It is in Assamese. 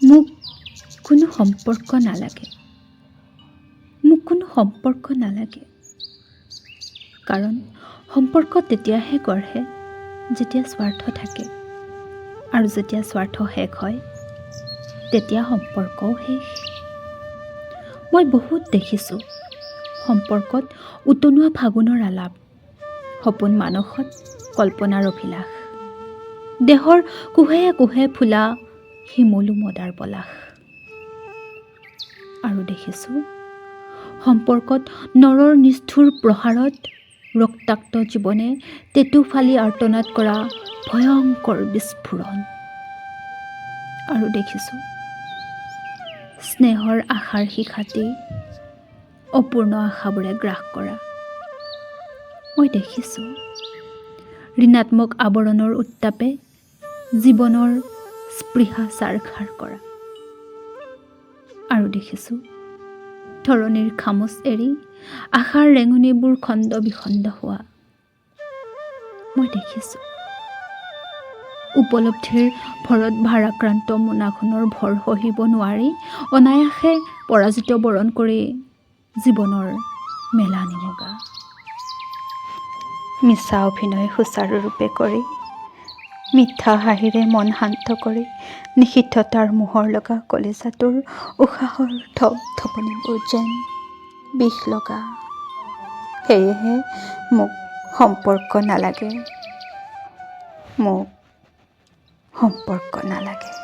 মোক কোনো সম্পৰ্ক নালাগে, মোক কোনো সম্পৰ্ক নালাগে। কাৰণ সম্পৰ্ক তেতিয়াহে গঢ়ে যেতিয়া স্বাৰ্থ থাকে, আৰু যেতিয়া স্বাৰ্থ শেষ হয় তেতিয়া সম্পৰ্কও শেষ। মই বহুত দেখিছোঁ সম্পৰ্কত উতনুৱা ফাগুনৰ আলাপ, সপোন মানসত কল্পনাৰ অভিলাষ, দেহৰ কোঁহে কোঁহে ফুলা শিমলু মদাৰ পলাশ। আৰু দেখিছোঁ সম্পৰ্কত নৰৰ নিষ্ঠুৰ প্ৰহাৰত ৰক্তাক্ত জীৱনে টেটু ফালি আৰ্তনাদ কৰা ভয়ংকৰ বিস্ফোৰণ। আৰু দেখিছোঁ স্নেহৰ আশাৰ শিখাটি অপূৰ্ণ আশাবোৰে গ্ৰাস কৰা। মই দেখিছোঁ ঋণাত্মক আৱৰণৰ উত্তাপে জীৱনৰ স্পৃহা ছাৰখাৰ কৰা। আৰু দেখিছোঁ ধৰণীৰ খামোচ এৰি আশাৰ ৰেঙনিবোৰ খণ্ড বিখণ্ড হোৱা। মই দেখিছোঁ উপলব্ধিৰ ভৰত ভাৰাক্ৰান্ত মোনাখনৰ ভৰ সহিব নোৱাৰি অনায়াসে পৰাজিত বৰণ কৰি জীৱনৰ মেলানি মগা। মিছা অভিনয় সুচাৰুৰূপে কৰি, মিঠা হাঁহিৰে মন শান্ত কৰি, নিষিদ্ধতাৰ মোহৰ লগা কলিজাটোৰ উশাহৰ ধপ ধপনিবোৰ যেন বিষ লগা। সেয়েহে মোক সম্পৰ্ক নালাগে, মোক সম্পৰ্ক নালাগে।